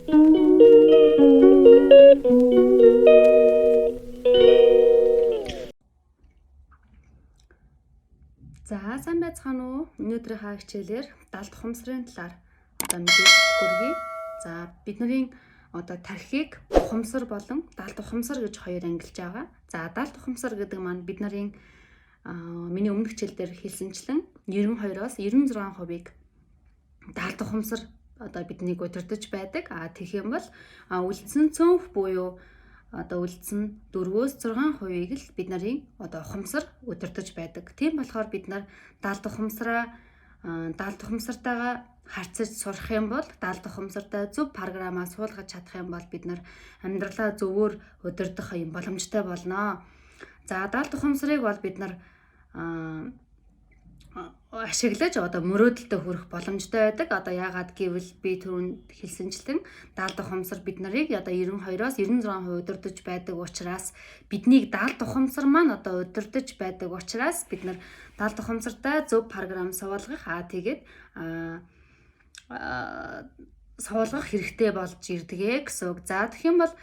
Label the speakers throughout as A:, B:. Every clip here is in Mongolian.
A: За, сайн байцгаана уу? Өнөөдрийнхөө хичээлээр далд ухамсарын талаар одоо мэдээлэл хүргэе. За, бидний одоо тархийг ухамсар болон далд ухамсар гэж хоёр ангилж байгаа. За, далд ухамсар гэдэг маань бид нарын миний өмнөх хичээл дээр хэлсэнчлэн 92-оос 96%-ийг далд ухамсар одоо биднийг удирдах байдаг. А тэгэх юм бол үлдсэн цөөнх буюу одоо үлдсэн 4-өөс 6%-ийг л бид нарын одоо ухамсар удирдах байдаг. Тийм болохоор бид нар далд ухамсараа, далд ухамсартайгаа харьцаж сурах юм бол, далд ухамсартай зөв програмаа суулгаж чадах юм бол бид нар амьдралаа зөвөр удирдах юм боломжтой болно. За, далд ухамсарыг бол бид нар ашиглаж одоо мөрөөдөлтөд хүрэх боломжтой байдаг. Одоо яагаад гэвэл би түрүүнд хэлсэнчлэн даалд ухамсар бид нарыг одоо 92-оос 96% удирдах байдаг учраас, биднийг даалд ухамсар маань одоо удирдах байдаг учраас бид нар даалд ухамсартай зөв програм суулгах, тэгээд суулгах хэрэгтэй болж ирдэг гэсэн үг. За, тэгэх юм бол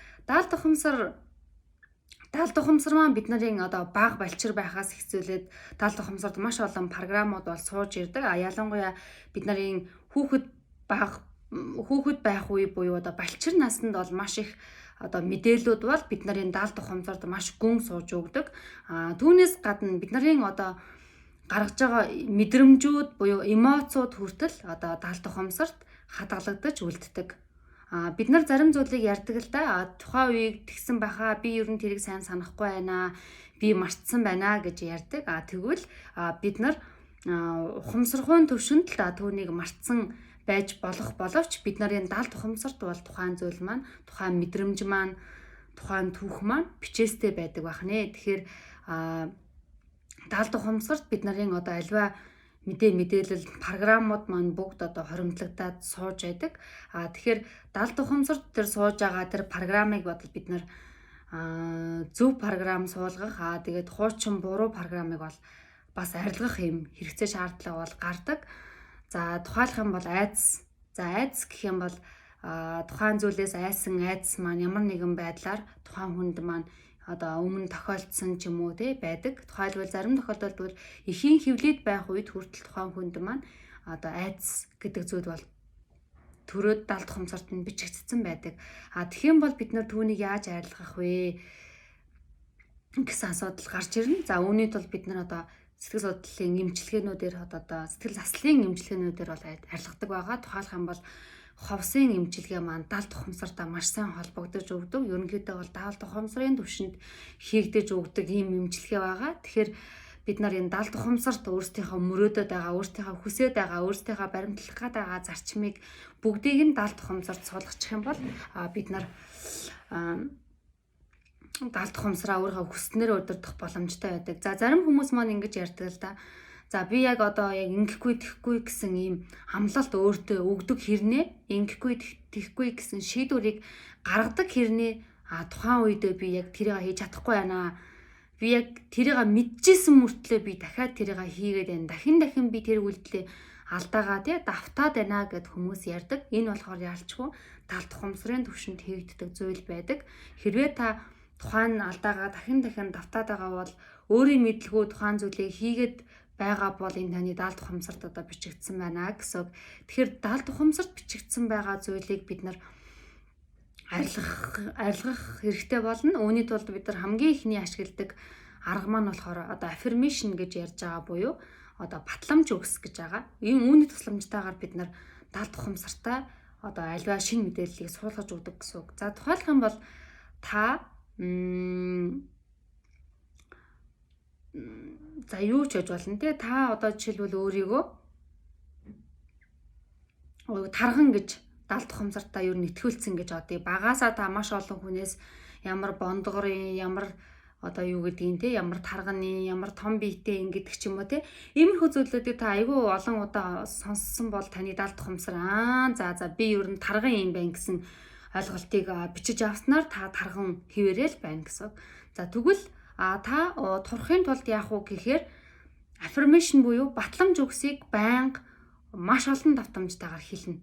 A: даалд ухамсар маань бид нарын одоо бага балчир байхаас эхлүүлээд даалд ухамсарт маш олон програмууд бол сууж ирдэг. А ялангуяа бид нарын хүүхэд, бага хүүхэд байх үе буюу одоо балчир наснд бол маш их одоо мэдээлүүд бол бид нарын даалд ухамсарт маш гүн сууж өгдөг. А түүнээс гадна бид нарын одоо гаргаж байгаа мэдрэмжүүд буюу эмоцууд хүртэл одоо даалд ухамсарт хадгалагдаж үлддэг. А бид нар зарим зүйлийг ярьдаг л да. Тухайн үеийг тэгсэн байхаа, би ер нь тэрийг сайн санахгүй байна. Би мартсан байна гэж ярьдаг. А тэгвэл бид нар ухамсархуйн төвшөнд л түүнийг мартсан байж болох боловч бид нарын далд ухамсарт бол тухайн зүйл маань, тухайн мэдрэмж маань, тухайн түүх маань бичээстэй байдаг байх нэ. Тэгэхээр далд ухамсарт бид нарын одоо аливаа мэдээлэл, програмууд маань бүгд одоо хоримтлагдаад сууж байдаг. А тэгэхээр далд ухамсарт тэр сууж байгаа тэр програмыг бодол бид нар зөв програм суулгах, тэгээд хуучин буруу програмыг бол бас арилгах юм хэрэгцээ, шаардлага бол гардаг. За, тухайлах юм бол айдас. За, айдас гэх юм бол тухайн зүйлээс айсан айдас маань ямар нэгэн байдлаар тухайн хүнд маань одоо өмнө тохиолдсон ч юм уу те байдаг. Тухайлбал, зарим тохиолдолд бол эхийн хэвлээд байх үед хүртэл тухайн хүнд маань одоо айдас гэдэг зүйл бол төрөөд далд ухамсарт нь бичигдсэн байдаг. А тэгэх юм бол бид нар түүнийг яаж арилгах вэ гэсэн асуудал гарч ирнэ. За, үүний тулд бид нар одоо сэтгэл судлалын эмчилгээнүүдээр, одоо сэтгэл заслын эмчилгээнүүдээр бол арилгадаг байгаа. Тухайлах юм бол ховсын эмчилгээ маань далд ухамсартай маш сайн холбогдож өгдөг. Ерөнхийдөө бол далд ухамсарын түвшинд хийгдэж өгдөг ийм эмчилгээ байгаа. Тэгэхээр бид нар энэ далд ухамсарт өөрсдийнхөө мөрөөдөд байгаа, өөрсдийнхөө хүсээд байгаа, өөрсдийнхөө баримтлах гээд байгаа зарчмыг бүгдийг нь далд ухамсарт суулгачих юм бол бид нар далд ухамсараа өөрийнхөө хүснээр удирдах боломжтой байдаг. За, зарим хүмүүс маань ингэж ярьдаг л да. За, би яг одоо яг ингэхгүй, тэхгүй гэсэн ийм амлалт өөртөө өгдөг хэрнээ, ингэхгүй, тэхгүй гэсэн шийдвэрийг гаргадаг хэрнээ тухайн үедээ би яг тэрийг хийж чадахгүй байна. Би яг тэрийг мэдчихсэн мөртлөө би дахиад тэрийг хийгээд байна. Дахин дахин би тэр үйлдэлээ алдаагаа тий давтаад байна гэд хүмүүс ярьдаг. Энэ болохоор яалчгүй талд ухамсарын түвшинд хийгддэг зүйл байдаг. Хэрвээ та тухайн алдаагаа дахин дахин давтаад байгаа бол, өөрийн мэдлгүй тухайн зүйлийг хийгээд байгаа бол энэ таны даалд ухамсарт одоо бичигдсэн байна гэсэн үг. Тэгэхээр даалд ухамсарт бичигдсэн байгаа зүйлийг бид нар арилгах хэрэгтэй болно. Үүний тулд бид нар хамгийн эхний ашигладаг арга маань болохоор одоо affirmation гэж ярьж байгаа буюу одоо батламж өгс гэж байгаа. Энэ үүний тусламжтайгаар бид нар даалд ухамсартай одоо аливаа шинэ мэдээллийг суулгаж өгдөг гэсэн үг. За, тухайлах юм бол та за, юу ч байж болно те, та одоо жишээлбэл өөрийгөө тарган гэж далд ухамсартаа юу нэтгүүлсэн гэж бодъё. Багасаа та маш олон хүнээс ямар бондгорын, ямар одоо юу гэдгийг те, ямар тарганы, ямар том биетэй ингэдэг ч юм уу те. Иймэрхүү зүйлүүдийг та айгүй олон удаа сонссон бол таны далд ухамсар аа за за, би ер нь тарган юм байна гэсэн ойлголтыг бичиж авснаар та тарган хэвээрээ л байна гэсэн. За, тэгвэл та турахын тулд яах вэ гэхээр affirmation буюу батламж үгсийг байнга маш олон давтамжтайгаар хэлнэ.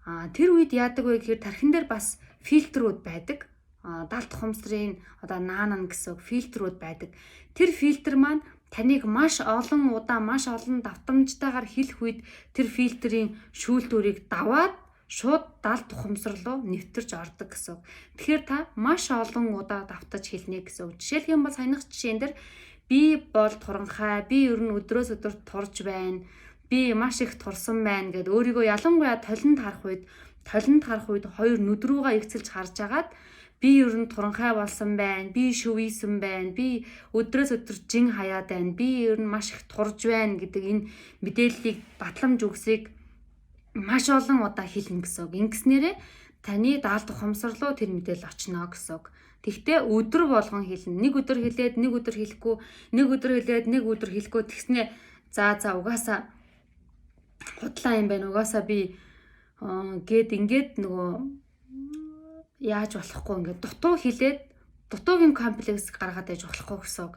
A: Тэр үед яадаг вэ гэхээр тархин дээр бас фильтрүүд байдаг. Далд ухамсарын одоо наанан гэсэн үг фильтрүүд байдаг. Тэр фильтр маань таныг маш олон удаа маш олон давтамжтайгаар хэлэх үед тэр фильтрийн шүүлтүүрийг даваад шууд далд ухамсар руу нэвтэрч ордог гэсэн үг. Тэгэхээр та маш олон удаа давтаж хэлнэ гэсэн үг. Жишээлх юм бол саяных жишээн дээр би бол туранхай, би ер нь өдрөөс өдөр турж байна, би маш их турсан байна гэд өөрийгөө ялангуяа толинд харах үед хоёр нүд рүүгээ ихцэлж харж агаад би ер нь туранхай болсон байна, би шүвийсэн байна, би өдрөөс өдөр жин хаяад байна, би ер нь маш их турж байна гэдэг энэ мэдээллийг батламж үгсийг маш олон удаа хэлнэ гэсэн үг. Ингэснээрээ таны даалт ухамсар руу тэр мэдээлэл очно гэсэн үг. Тэгтээ өдөр болгон хэлнэ. Нэг өдөр хэлээд нэг өдөр хэлэхгүй, нэг өдөр хэлээд нэг өдөр хэлэхгүй тэгснээ за угаасаа худлаа юм байна. Угаасаа би гээд ингээд нөгөө яаж болохгүй ингээд дутуу хэлээд дутуугийн комплекс гаргаад байж болохгүй гэсэн үг.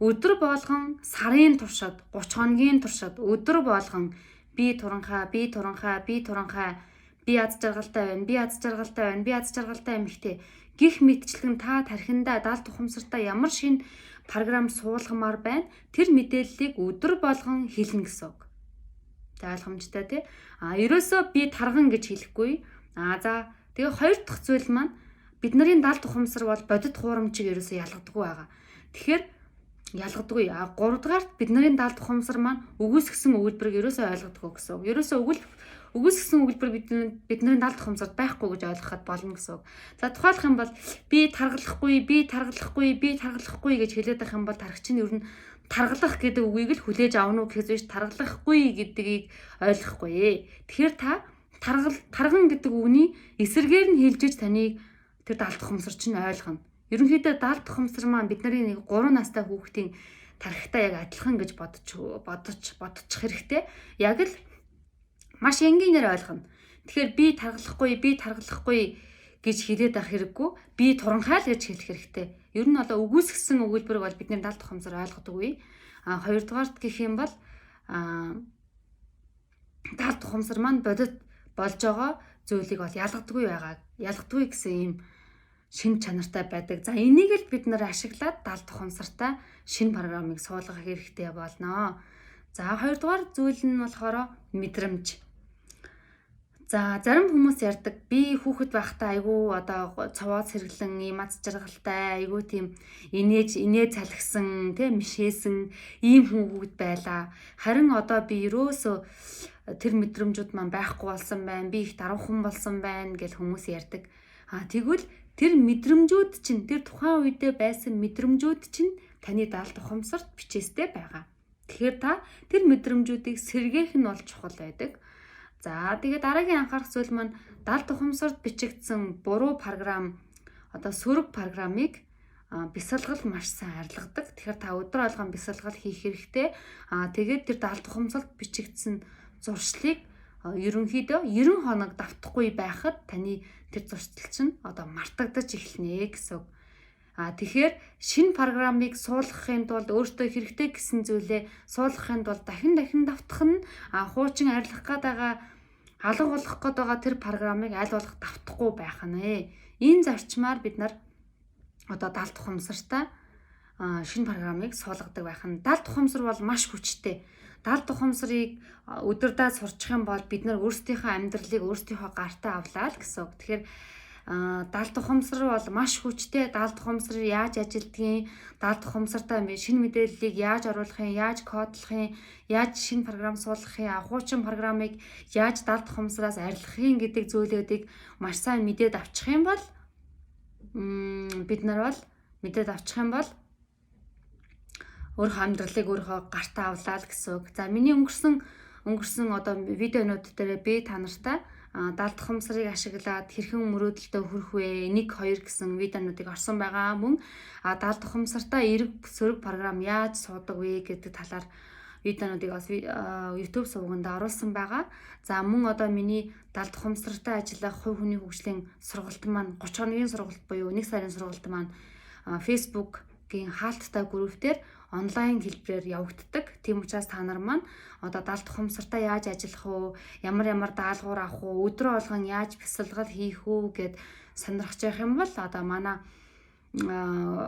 A: Өдөр болгон сарын туршид, 30 хоногийн туршид өдөр болгон би туранхай, би туранхай, би туранхай, би аз жаргалтай байна, би аз жаргалтай байна, би аз жаргалтай юм ихтэй гих мэтчлэн та тархиндаа далд ухамсартаа ямар шинэ програм суулгамаар байна, тэр мэдээллийг өдөр болгон хэлнэ гэсэн үг. За ойлгомжтой тий. Ерөөсөө би тарган гэж хэлэхгүй. За тэгээ хоёр дахь зүйл маань бид нарын далд ухамсар бол бодит хуурамчийг ерөөсөө ялгадаггүй байгаа. Тэгэхээр ялгадаггүй. Гуравдугаарт бид нарын далд ухамсар маань үгүйсгэсэн өгүүлбэрийг ерөөсөө ойлгодоггүй гэсэн үг. Ерөөсөө үгүйсгэсэн өгүүлбэр бидний далд ухамсарт байхгүй гэж ойлгоход болно гэсэн үг. За тухайлах юм бол би таргалахгүй, би таргалахгүй, би таргалахгүй гэж хэлээд байх юм бол тархич нь ер нь таргалах гэдэг үгийг л хүлээж авна уу гэхээс биш таргалахгүй гэдгийг ойлгохгүй. Тэгэхээр та тарган гэдэг үгний эсэргээр нь хэлж иж таныг тэр далд ухамсар чинь ойлгоно. Ерөнхийдөө далд ухамсар маань бидний нэг 3 настай хүүхдийн тархитай яг адилхан гэж бодчих хэрэгтэй. Яг л маш энгийнээр ойлгоно. Тэгэхээр би таргалахгүй, би таргалахгүй гэж хэлээд байх хэрэггүй. Би туранхай л гэж хэлэх хэрэгтэй. Ер нь одоо үгүйсгэсэн өгүүлбэр бол бидний далд ухамсар ойлгодоггүй. Хоёрдугаарт гэх юм бол далд ухамсар маань бодит болж байгаа зүйлийг бол ялгадаггүй байгаа. Ялгадаггүй гэсэн ийм шин чанартай байдаг. За энийг л бид нар ашиглаад далд ухамсартай шинэ програмыг суулгах хэрэгтэй болно. За хоёрдугаар зүйл нь болохоор мэдрэмж. За зарим хүмүүс ярьдаг би хүүхэд байхдаа айгүй одоо цовоо сэргэлэн ийм аз жаргалтай айгүй тийм инээж салхисан тий мишээсэн ийм хүүхэд байлаа. Харин одоо би ерөөсөө тэр мэдрэмжүүд маань байхгүй болсон байна. Би их даруухан болсон байна гэж хүмүүс ярьдаг. Тэгвэл тэр мэдрэмжүүд чинь тэр тухайн үедээ байсан мэдрэмжүүд чинь таны даалт ухамсарт бичээстэй байгаа. Тэгэхээр та тэр мэдрэмжүүдийг сэргээх нь бол чухал байдаг. За тэгээ дараагийн анхаарах зүйл маань далд ухамсарт бичигдсэн буруу програм одоо сөрөг програмыг бясалгал маш сайн арилгадаг. Тэгэхээр та өдөр болгон бясалгал хийх хэрэгтэй. Тэгээд тэр далд ухамсарт бичигдсэн зуршлыг ерөнхийдөө 90 хоног давтахгүй байхад таны тэр зуршил чинь одоо мартагдаж эхэлнэ гэсэн үг. Тэгэхээр шинэ програмыг суулгахын тулд өөртөө хэрэгтэй гэсэн зүйлээ суулгахын тулд дахин дахин давтах нь хуучин арилгах гээд байгаа алга болох гээд байгаа тэр програмыг аль болох давтахгүй байх нь. Энэ зарчмаар бид нар одоо далд ухамсартай шинэ програмыг суулгадаг байх нь. Далд ухамсар бол маш хүчтэй. Далд ухамсарыг өдөрдөө сурчих юм бол бид нар өөрсдийнхөө амьдралыг өөрсдийнхөө гартаа авлаа л гэсэн үг. Тэгэхээр далд ухамсар бол маш хүчтэй. Далд ухамсар яаж ажилдгийг, далд ухамсартай шинэ мэдээллийг яаж оруулах юм, яаж кодлох юм, яаж шинэ програм суулгах юм, хуучин програмыг яаж далд ухамсараас арилгах юм гэдэг зүйлүүдийг маш сайн мэдээд авчих юм бол бид нар бол мэдээд авчих юм бол өөрийнхөө амьдралыг өөрийнхөө гартаа авлаа л гэсэн үг. За миний өнгөрсөн одоо видеонууд дээр би та нартай далд ухамсарыг ашиглаад хэрхэн мөрөөдөлтөд хүрэх вэ? 1 2 гэсэн видеонуудыг орсон байгаа. Мөн далд ухамсартай эерэг сөрөг програм яаж суудаг вэ гэдэг талаар видеонуудыг бас YouTube сувганд оруулсан байгаа. За мөн одоо миний далд ухамсартай ажиллах хувь хүний хөгжлийн сургалт маань 30 хоногийн сургалт буюу 1 сарын сургалт маань Facebook-ийн хаалттай групп дээр онлайн хэлбэрээр явагддаг. Тийм учраас та нар маань одоо далд ухамсартаа яаж ажиллах уу, ямар ямар даалгавар авах уу, өдрө болгон яаж бясалгал хийх үү гэд сонирхож явах юм бол одоо манай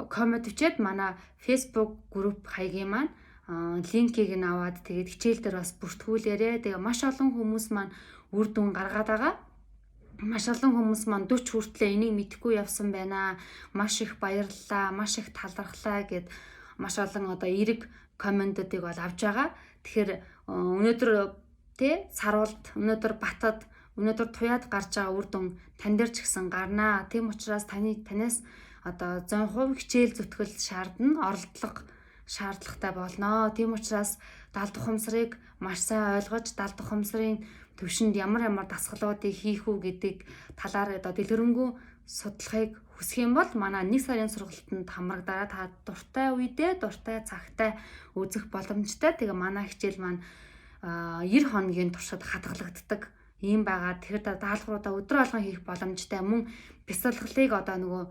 A: comment бичээд манай Facebook group хаягийн маань линкийг нь аваад тэгээд хичээл дээр бас бүртгүүлээрэ. Тэгээ маш олон хүмүүс маань үр дүн гаргаад байгаа. Маш олон хүмүүс маань 40 хүртлээ энийг мэдэхгүй явсан байна. Маш их баярлалаа, маш их талархлаа гэд маш олон одоо эерэг comment уудыг бол авч байгаа. Тэгэхээр өнөөдөр тэ Саруулд, өнөөдөр Батад, өнөөдөр Туяад гарч байгаа үр дүн тань дээр ч гэсэн гарнаа. Тийм учраас танаас одоо 100% хичээл зүтгэл шаардна, оролдлого шаардлагатай болно. Тийм учраас далд ухамсарыг маш сайн ойлгож, далд ухамсарын төвшөнд ямар ямар дасгалуудыг хийх үү гэдэг талаар одоо дэлгэрэнгүй судлахыг хүсэх юм бол манай нэг сарын сургалтанд хамрагдаараа. Та дуртай үедээ, дуртай цагтаа үзэх боломжтой. Тэгээ манай хичээл маань 90 хоногийн туршид хадгалагддаг ийм байгаа. Тэгэхээр даалгавруудаа өдөр болгон хийх боломжтой. Мөн бясалгалыг одоо нөгөө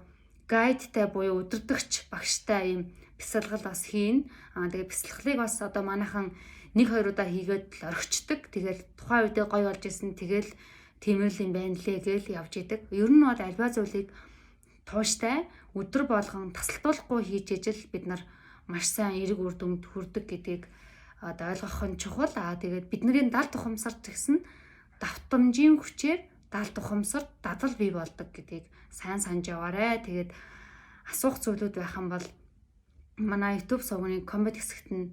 A: guide тай буюу удирдагч багштай ийм бясалгал бас хийн. Аа, тэгээ бясалгалыг бас одоо манайхан нэг хоёр удаа хийгээд л орхичдаг. Тэгэл тухайн үедээ гоё болж исэн. Тэгэл тиймэрл юм байна лээ гээл явж идэг. Ер нь бол аливаа зүйлийг тууштай өдөр болгон тасалдуулахгүй хийж ижил бид нар маш сайн эерэг үр дүнд хүрдэг гэдгийг одоо ойлгох нь чухал. Аа, тэгээд бидний далд ухамсарт гэсэн давтамжийн хүчээр далд ухамсар дадал бий болдог гэдгийг сайн санаж яваарэ. Тэгээд асуух зүйлүүд байх юм бол манай YouTube сувгийн comment хэсэгт нь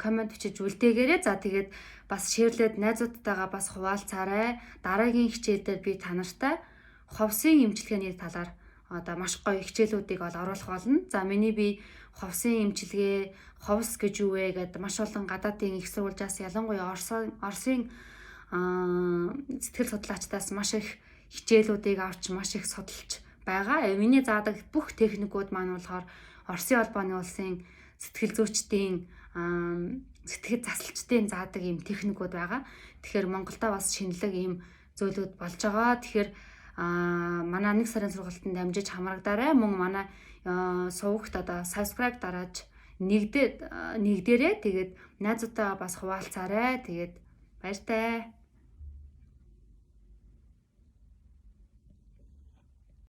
A: comment бичиж үлдээгээрэй. За, тэгээд бас share лээд найзуудтайгаа бас хуваалцаарай. Дараагийн хичээл дээр би та нартай ховсын эмчилгээний талаар одоо маш гоё хичээлүүдийг бол оруулах болно. За, миний би ховсын эмчилгээ, ховс гэж юу вэ гэдээ маш олон гадаадын их сургуульчаас, ялангуяа Оросын сэтгэл судлаачдаас маш их хичээлүүдийг авч, маш их судалж байгаа. Миний заадаг бүх техникүүд маань болохоор Оросын холбооны улсын сэтгэл зүйчдийн, сэтгэл засалчдын заадаг ийм техникүүд байгаа. Тэгэхээр Монголдо бас шинэлэг ийм зүйлүүд болж байгаа. Тэгэхээр манай нэг сарын сургалтанд дамжиж хамрагдаарай. Мөн манай сувагт одоо subscribe дарааж нэгдээ нэгдээрээ, тэгээд найзуудтайгаа бас хуваалцаарай. Тэгээд баяртай.